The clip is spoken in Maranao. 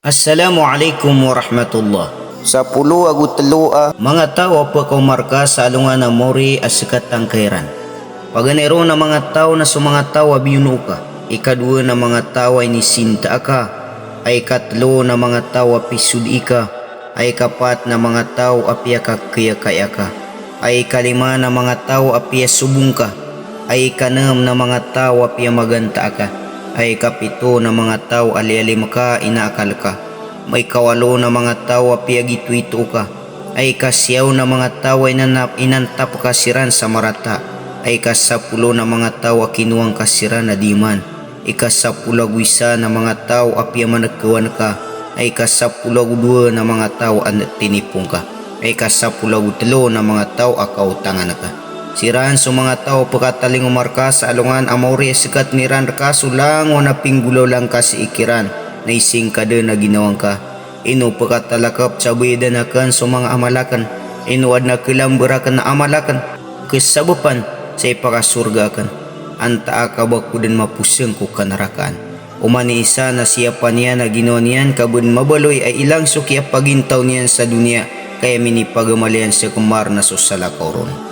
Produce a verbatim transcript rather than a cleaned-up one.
Assalamu alaikum warahmatullah. Sapolo ago telo a manga taw a pkaoma rka sa alongan a maori a sktangka iran. Paganay ron a manga taw na so manga taw a biyonoo ka. Ikadowa na manga taw a inisintaa ka. Ay ikatelo na manga taw a pisodii ka. Ay ikapat na manga taw a piyakakiyakaya ka. Ay ikalima na manga taw a piyasobong ka. Ay ikanm na manga taw a piyamagantaa ka. Ay ikapito na manga taw a liyalim ka, inaakal ka. Ay ikawalo na manga taw a piyagitoito ka. Ay ikasiyaw na manga taw a inanap, inantap ka siran sa marata. Ay ikasapolo na manga taw a kinowang ka siran a di man. Ikasapolo ago isa na manga taw a piyamankawan ka. Ay ikasapolo ago dowa na manga taw a tinipong ka. Ay ikasapolo ago telo na manga taw a kaotangan ka. Siran so manga taw a pkatalingoma rka sa alongan a maori a sktn iran rka so langon a pinggolawla ngka sii kiran, na isingkadn a ginawa ngka. Ino pkatalakp sa bayadan akn so manga amal akn? Ino adn a klamber akn a amal akn, ksabapan sa ipakasorga akn? Antaa ka ba ko dn mapasang ko kanarakaan? Oman i isa na siyapa niyan a ginawa niyan ka ba dn mabaloy a ilang so kiyapagintaw niyan sa doniya, ka aya minipagamal iyan sa kmar na so salakaw ron.